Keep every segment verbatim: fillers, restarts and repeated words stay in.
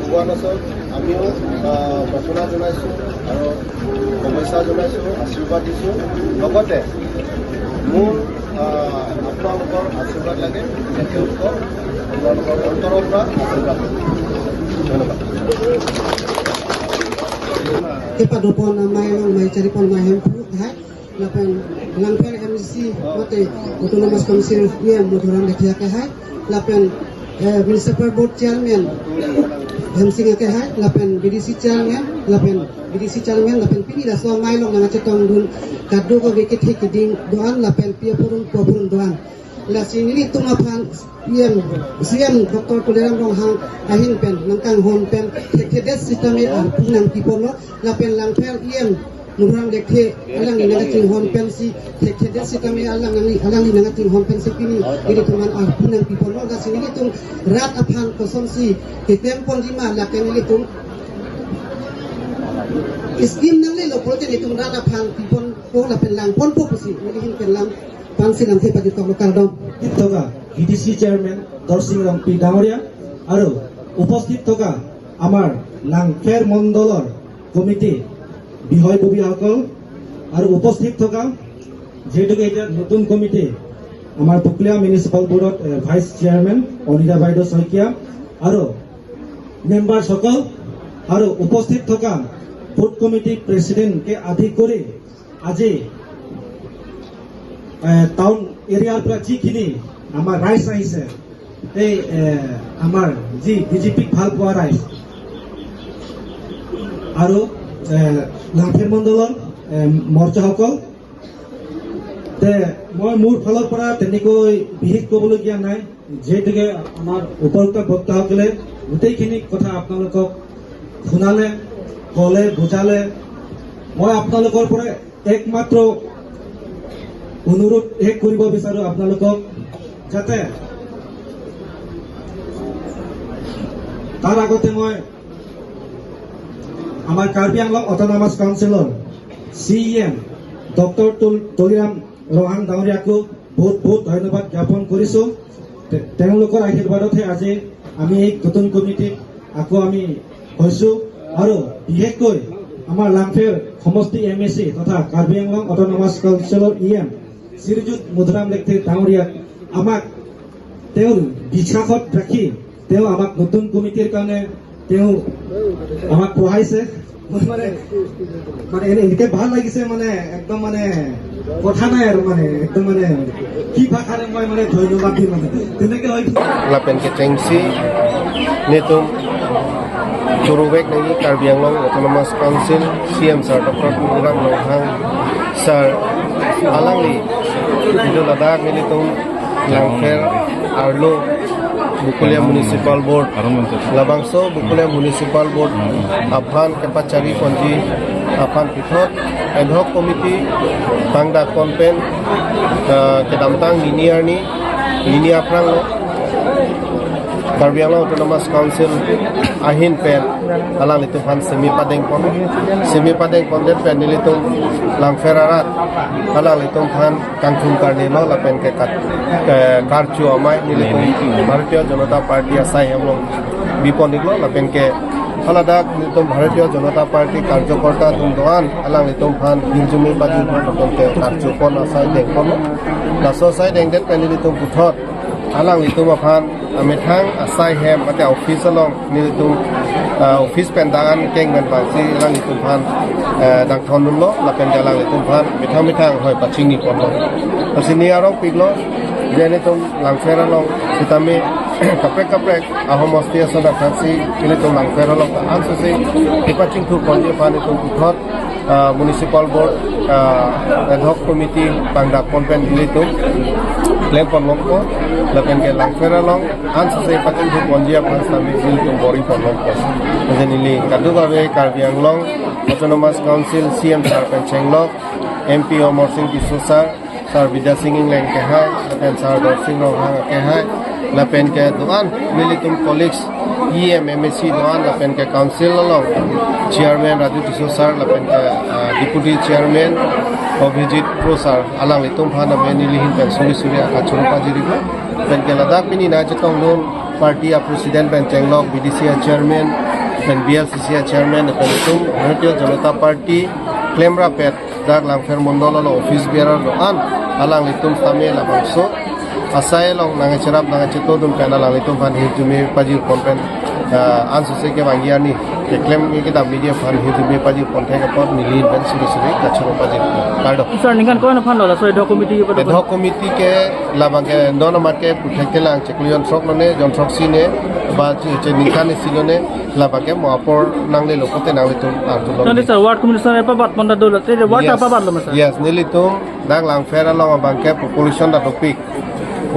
ভগৱানৰ ওচৰত আমিও, আহ, প্ৰাৰ্থনা জনাইছোঁ আৰু শুভেচ্ছা জনাইছোঁ, আশীৰ্বাদ দিছোঁ। লগতে মোৰ, আহ, আপোনালোকৰ আশীৰ্বাদ লাগে, যাতে আপোনালোকৰ অন্তৰৰ পৰা আশীৰ্বাদ লাগে। ধন্যবাদ। Kepadopon amei along amei charipon amei Hemphu hai, lapen Langpher M D C mate Autonomous Council E M Madhuram Lekthe akehai, lapen, eh, Municipal Board Chairman Hemsing akehai, lapen B D C Chairman, lapen B D C Chairman, lapen pini laso amei along nangkachetongdun kadokave kethe keding do-an, lapen pi apurun po apurun do-an. Lasi nelitum aphan E M, C E M Doctor Tuliram Ronghang ahin pen nangkanghon pen thekthedet sitame arpu nangpiponlo, lapen Langpher E M Madhuram Lekthe alangli nangkachinghon pensi thekthedet sitame alangli, alangli nangkachinghon pensi pini nelitum aphan arpu nangpiponlo. Lasi nelitum rat aphan kosonsi keklem ponji ma, lapen nelitum scheme nanglelo pulote nelitum rat aphan piponpo lapen langponpo pusi neli ahin pen lang pansi lamthe pajirtoklo, kardom. উপস্থিত থকা V D C chairman দৰসিং ৰংপি ডাঙৰীয়া আৰু উপস্থিত থকা আমাৰ লাংফেৰ মণ্ডলৰ কমিটি বিষয়ববীয়া সকল আৰু উপস্থিত থকা যিহেতুকে এতিয়া নতুন কমিটি আমাৰ বকলীয়া মিউনিচিপাল বৰ্ডত, এ, ভাইচ চেয়াৰমেন অনিতা বাইদেউ শইকীয়া আৰু মেম্বাৰ সকল আৰু উপস্থিত থকা বুথ কমিটি প্ৰেচিডেণ্টকে আদি কৰি আজি, এ, টাউন এৰিয়াৰ পৰা যিখিনি আমাৰ ৰাইজ আহিছে, এই, এ, আমাৰ যি বি জে পিক ভাল পোৱা ৰাইজ আৰু, এ, লাংফেৰ মণ্ডলৰ, এ, মৰ্চাসকল, তে মই মোৰ ফালৰ পৰা তেনেকৈ বিশেষ ক'বলগীয়া নাই। যিহেতুকে আমাৰ উপৰোক্ত বক্তাসকলে গোটেইখিনি কথা আপোনালোকক শুনালে, ক'লে, বুজালে, মই আপোনালোকৰ পৰা একমাত্ৰ অনুৰোধ শেষ কৰিব বিচাৰো আপোনালোকক, যাতে তাৰ আগতে মই আমাৰ কাৰ্বি আংলং অট'নমাছ কাউন্সিলৰ চি ই এম ডক্টৰ তুল-, তুলিৰাম ৰংহাং ডাঙৰীয়াকো বহুত বহুত ধন্যবাদ জ্ঞাপন কৰিছো। তে-, তেওঁলোকৰ আশীৰ্বাদতহে আজি আমি এই নতুন কমিটিত আকৌ আমি হৈছো। আৰু বিশেষকৈ আমাৰ লাংফেৰ সমষ্টি এম এ চি তথা কাৰ্বি আংলং অট'নমাছ কাউন্সিলৰ ই এম শ্ৰীযুত মধুৰাম লেকথে ডাঙৰীয়াক আমাক তেওঁৰ বিশ্বাসত ৰাখি তেওঁ আমাক নতুন কমিটিৰ কাৰণে তেওঁ আমাক পঢ়াইছে। মই মানে, মানে এনে এনেকে ভাল লাগিছে, মানে একদম মানে কথা নাই আৰু, মানে একদম মানে কি ভাষাৰে মই মানে ধন্যবাদ দিম মানে, তেনেকে হয়। Lapen kechengsi nelitum churuvek nangji Karbi Anglong Autonomous Council C E M sir Doctor Tuliram Ronghang sir alangli video ladak nelitum Langpher arlo Bokolia Municipal Board, labangso Bokolia Municipal Board aphan kepachari ponji aphan puthot ad hoc committee pangdak pon pen, ah, kedamtang nini arni, nini aphranglo Karbi Anglong Autonomous Council ahin pen alanglitum aphan semi padeng pon, semi padeng pondet pen nelitum Langpher arat alanglitum aphan kangthum karnelo lapen ke kat-, ke karcho amei nelitum Bharatiya Janata Party asai hem along bipon-iklo lapen ke haladak nelitum Bharatiya Janata Party karjokorta atum do-an alanglitum aphan hirjume pajirjume lapen ke karcho pon asai deng ponlo. Laso asai dengdet pen nelitum puthot alanglitum aphan amethang asai hem mate office along nelitum, ah, office pen dangan keng pen pangsi alanglitum aphan, eh, dangthondunlo lapen ke alanglitum aphan methang methang hoi pachini ponlo. Lasi neli arongpiklo je nelitum Langpher along sitame kaprek kaprek ahomosti ason athak si nelitum Langpher along ta ansose kepachingthur ponji aphan nelitum puthot ah, Municipal Board, ah, ad hoc committee pangdak pon pen nelitum klem pon longpo, lapen ke Langpher along ansose pachingthur ponji aphan sitame nelitum bor-i pon longpo. Lapen neli kadokave Karbi Anglong Autonomous Council C E M sir pen chenglok, M P Amarsing Tisso sir, Sir Bidya Sing Engleng akehai, lapen Sir Dorsing Ronghang akehai, lapen ke do-an nelitum colleagues, E M, M A C do-an, lapen ke council along chairman Raju Tisso sir, lapen ke, ah, deputy chairman Abhijit Kro sir, alanglitum aphan name neli ahin pen suri suri akachoro pajirilo, lapen ke ladak pini nangchetongdun Party a president pen chenglok, B D C a chairman pen, B L C C a chairman pen itum Bharatiya Janata Party klemrap-et dak Langpher Mondol along office bearer do-an alanglitum tame labangso asai along nangcherap nangchetongdun pen alanglitum aphan hirjume pajirpon pen, ah, ansose kevangji arni keklem kedam media aphan hirjume pajirpon thek apot neli pen suri suri kachoro pajirpon. Kardom. Sir, ningkan ko-an aphan lo laso ad hoc committee pada? Ad hoc committee ke labang ke non amat ke puthek kelang chiklo jon throk lone, jon throksi ne, ba che, che ningkan isi lone, labang ke mo apor nanglelo pulote nanglitum artu lo. Tadi sir, ward commissioner pabatpon ta dolo, te ward Yes. pabatlo ma sir? Yes, nelitum dak Langpher along abang ke population ta dopik.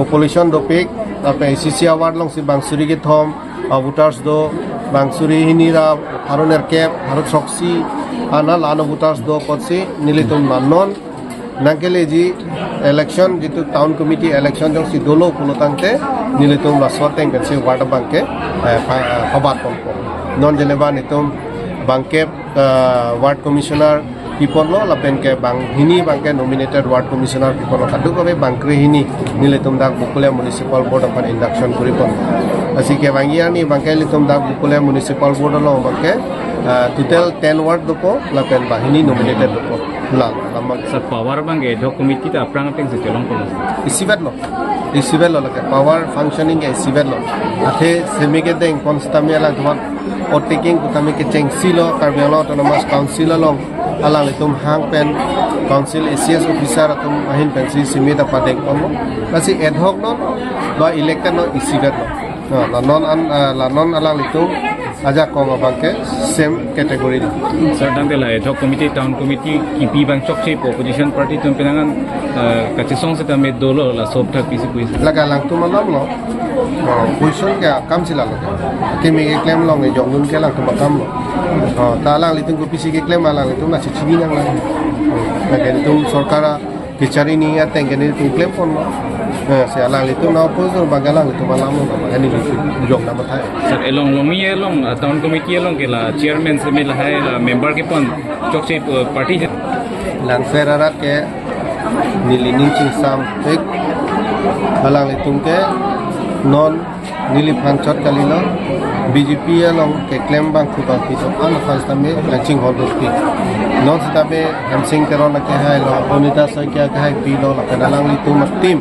Population dopik, lapen A C C a ward alongsi bang suri kethom a voters do, bang suri hini ra pharo nerkep, pharo throksi, ana la-an a voters do apotsi nelitum la non nangkeleji election jitu town committee election jongsi dolo pulo tangte nelitum laso ateng pensi ward abang ke, eh, pa-, eh, pabatponpo. Non jeneba netum bangkep, eh, ward commissioner piponlo lapen ke bang hini abang ke nominated ward commissioner piponlo, kadokave bang kre hini nelitum dak Bokolia Municipal Board aphan induction koripon. Lasi kevangji arni abang ke ilitum dak Bokolia Municipal Board along abang ke, eh, total ten ward dopo lapen bang hini nominated dopo. La, lamang. Sir, power abang ke ad hoc committee ta aphrang atengsi chelongpo? Isivet lo. Isivet lo lake. Power functioning ke isivet lo. Athe semi kedengpon sitame alangtum oath taking pu tame kechengsi lo, Karbi Anglong Autonomous Council along alanglitum hang pen council A C S officer atum ahin pensi semi ta padengponlo. Lasi ad hoc non, ba elected non isivet lo. Ah, la non an, ah, la non alanglitum ajakong abang ke same category. Sir, tangte la ad hoc committee, town committee kipi abang chokchepo, opposition party atum penang an, eh, kachesong sitame dolo, laso aphuthak pisi pu-i sir? Lake alangtum alam lo. Oh, position ke akamsi lalo. Kimi keklem along ni jongjun ke alangtum akam lo. Oh, ta alanglitum kopisi keklem alanglitum nasi chini nanglang. Lake itum sorkar a kacharli ateng ke nelitum klemponlo. Eh, si alanglitum na oppose abang ke alanglitum alam lo, abang ke nelitum jok na mathai. Sir, along Longmi along, ah, town committee along ke la chairman semi lahai la member kepon chokche, eh, party je. Langpher arat ke neli ning chingsam thek, alanglitum ke non neliphan chot kalilo, B J P along keklem abang thu abang pito, an aphan sitame nangchinghon dopi. Non sitame Hemsing Teron akehai lo, Bonita Saikia akehai pilo, lapen alanglitum a-team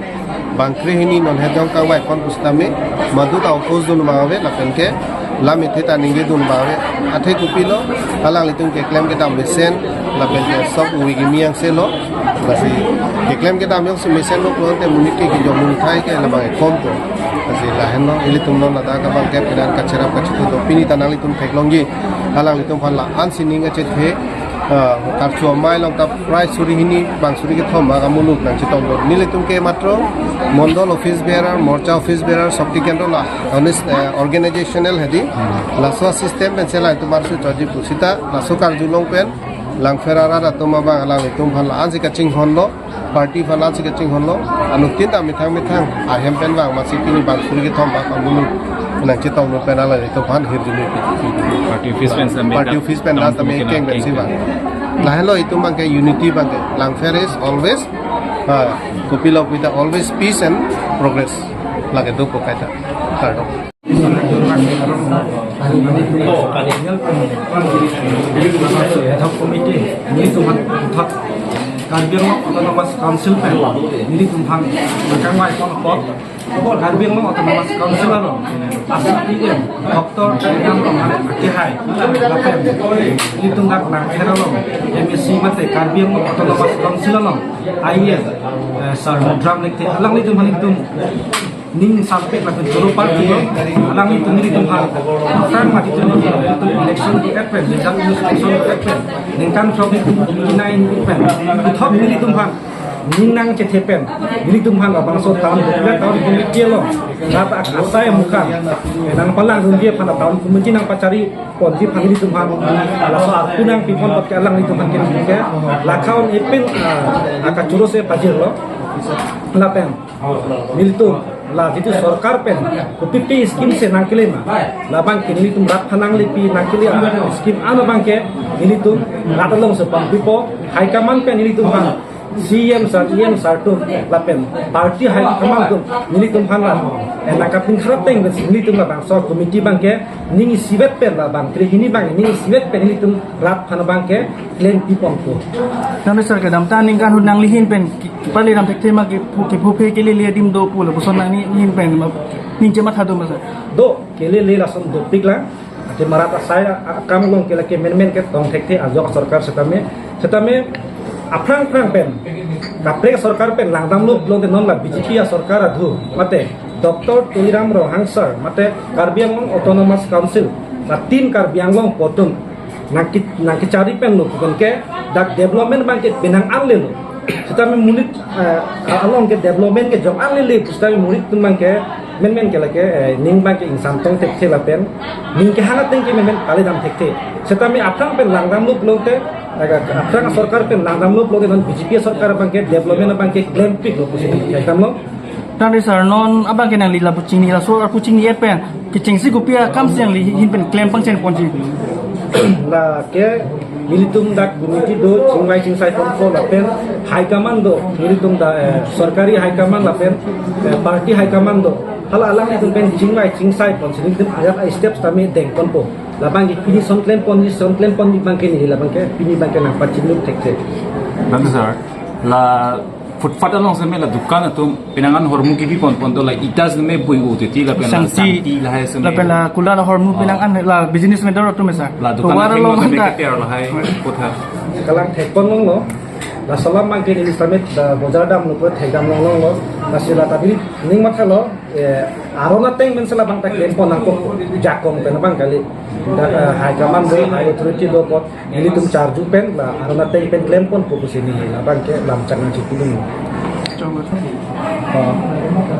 bang kre hini non hejong kangvaipon pu sitame, madu ta oppose dun abang ave, lapen ke lam ithe ta ningjedun abang ave. Athe kopilo, alanglitum keklem kedam mesen, lapen ke sok uwi kimi angse lo, lasi keklem kedam jongsi mesen lo pulote monit ke kejok monit thai ke labang ekom ko. Lasi lahenlo, ilitum non ladak abang ke penan kacherap kachetong do, pini ta nanglitum theklongji, alanglitum aphan la-an sining achethe, ah, karchu amei along ta prai suri hini bang suri kethom bang amuluk nangchetong do. Nelitum ke matro mondol office bearer, morcha office bearer, Shakti Kendra la, honest, eh, organizational hedi. Laso system pensi alangtum arsu choji pu sita, laso karjulong pen Langpher arat atum abang alanglitum aphan la-ansi kachinghonlo, party aphan la-ansi kachinghonlo, anuttin ta methang methang ahem pen bang masi pini bang suri kethom bang amuluk nangchetong dun pen alanglitum aphan hirjume pi. Party office pen sitame Party office pen la sitame keng pensi bang. Lahenlo itum abang ke unity abang ke. Langpher is always, ah, kopilo kita always peace and progress. Lake dopo kaita. Kardom. Ad hoc committee, nelitum aphan thak Karbi Anglong Autonomous Council pen nelitum aphan kangvaipon apot, Karbi Anglong Autonomous Council along, A C P M, Doctor Tuliram Ronghang akehai, lapen nelitum dak Langpher along, M A C mate Karbi Anglong Autonomous Council along, I A S, eh, Sir Mudram Lekthe, alanglitum aphan nelitum ning sampek lapen choro party alanglitum nelitum aphan, tang mati tu nelitum election do-et pen, result news election do-et pen, ningkan throk nelitum committee nai pen, puthot nelitum aphan ning nangchethe pen, nelitum aphan labangso town, town committee along, rat asai amukhang nangpalangdunji aphan town committee nangpachariponji aphan nelitum aphan, laso arpu nangpipon apot ke alanglitum aphan ke, ke lakhaun epin, ah, akachoro si pajirlo, lapen nelitum la jitu sorkar pen kopipi scheme si nangkele ma, labang ke nelitum rat aphan nanglepi nangkele a-scheme an abang ke nelitum rat alongsi pangpipo, high command pen nelitum aphan C E M sir, E M sir atum lapen party high command atum nelitum aphan ra, eh, nangkapingkharap ateng nelitum labangso committee abangke ning isivet pen labang krehini abang ning isivet pen nelitum rat aphan abangke klem piponpo. Nang sir, kedamtang aningkan ahut nangli ahin pen ki-, kepale dam thekthe ma, kephu, kephuphe kelele adim do pu lapuson nangli ahin pen ma, ning chematha do ma sir? Do, kelele lason dopik lang. Ate marat asai a-, akam along ke lake menmen ke tong thekthe ajok sorkar setame, setame aphrang-phrang pen kaprek sorkar pen langdamlo pulote non la B J P asorkar adhu mate Doctor Tuliram Ronghang sir mate Karbi Anglong Autonomous Council la Team Karbi Anglong pu atum nangke, nangkechari penlo pu ke dak development abangke penang anglelo. Setame monit, eh, along ke development ke jong anglele pu setame monit atum abangke menmen ke lake, eh, ning abangke ingsamtong thekthe lapen ning kehang ateng ke menmen pale dam thekthe. Setame aphrang pen langdamlo pulote, eh, aphrang sorkar pen langdamlo pulote non B J P sorkar abangke development abangke klempiklo pusi thekthe lo. Tangte sir, non abangke nangli lapu chingni, laso arpu chingni-et pen kechengsi kopi akam si nangli ahin pen klem pangchen ponji? Lake nelitum dak committee do, chingvai chingsai ponpo lapen high command do, nelitum dak, eh, sorkari high command lapen, eh, party high command do. Hala alanglitum pen chingvai chingsai ponsi nelitum ajat a-step setame deng ponpo. Labangke pini son klem ponji, son klem ponji abangke neli labangke pini abangke nangpachini thekthe. Tangte sir, la footpath along setame la dukan atum penang an hormu kepi ponpon do, la ita setame bui-u titi lapen la sangti, sangti lahai setame lapen la kulat ahormu, ah, penang an la business matter atum sir. La dukan tovar athengno along setame ta keter lahai kotha. Kalang thek pon longlo. Laso alam abangke neli setame dak bojar damlo pu thek dam longlonglo. Lasi la ta neli ning mathalo, eh, aron ateng pen si labang ta klem pon nangkok, jakong pen abang kali. Dak, eh, high command do, high authority do apot nelitum charju pen la aron ateng pen klem ponpo pusi neli labangke lam chang nangchipidun. Oh,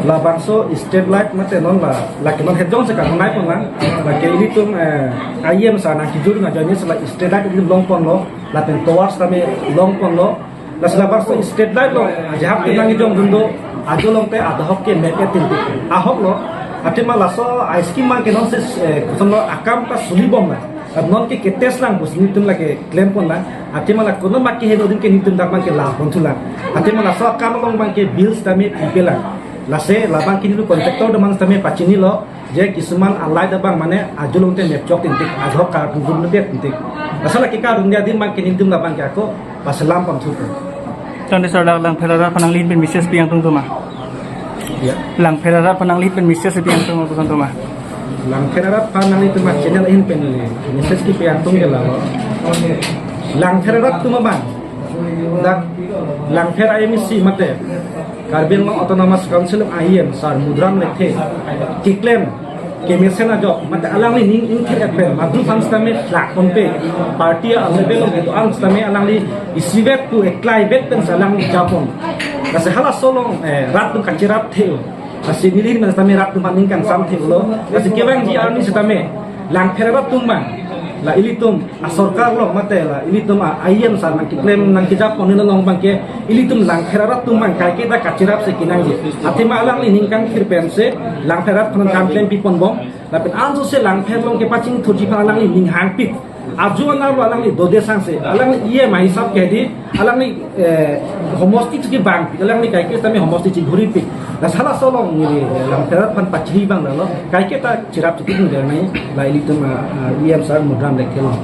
labangso street light mate non la, lake non het jongsi kanghongnei pon lang. Lake ilitum, eh, I E M sir nangkejur nangjoine si la street light ilitum long ponlo, lapen tovar setame long ponlo. Lasi labangso street light along ajahak pen nangkejongdun do, ajo along te adahok ke mep-et tin tik. Ahoklo, athema laso a-scheme abangke non si, eh, kosonlo akam ta suli bom na. Ab non ke ketest lang pusi nelitum lake klem pon lang. Athema la kono mat keheno adim ke nelitum dak abangke la ponthu lang. Athema laso akam along abangke bill setame pipe lang. Lasi labangke nelitum contractor atum aphan setame pachinilo, je kisuman a-light abang mane ajo along te mep chok tin tik, adahok kardun dun tin tik. Asal lake kardun dia adim abangke nelitum labangke ako paselam ponthu ke. Tangte sir, dak Langpher arat aphan nangli ahin pen message pi angtung do ma? Ya. Langpher arat aphan nangli ahin pen message pi angtung ma, koson do ma? Langpher arat aphan nanglitum a-channel ahin pen neli message kepi angtung ke lalo. Langpher arat atum abang, dak Langpher I M A C mate Karbi Anglong Autonomous Council I E M sir Mudram Lekthe keklem kemesen ajok mate alangli ning ingthir-et pen madru aphan setame lak ponpe, party a-level along kedo-an setame alangli isivet pu eklaivet pen si alangli japon. Lasi halaso along, eh, rat atum kachirap the-o. Lasi neli ahin pen setame rat atum aning kangsam the-olo. Lasi kevangji arni setame Langpher arat atum abang, la ilitum asorkar along mate la ilitum a-I E M sir nangkeklem nangkejapon along abangke ilitum Langpher arat atum abang kaiketa kachirap si kenangji. Athema alangli ning kangthir pensi Langpher arat aphan kam klem pipon bom. Lapen anso si Langpher along kepachingthurji aphan alangli ning hangpik. Ajo anerlo alangli dode sangse, alangli E M I hisap ke di, alangli, eh, homosti chiki bang, alangli kaike setame homosti chibhuri pik. Lasi halaso along neli Langpher arat aphan pachini abang lalo, kaiketa chirap chikit nang nai, la ilitum a, a, E M sir Mudram Lekthe along.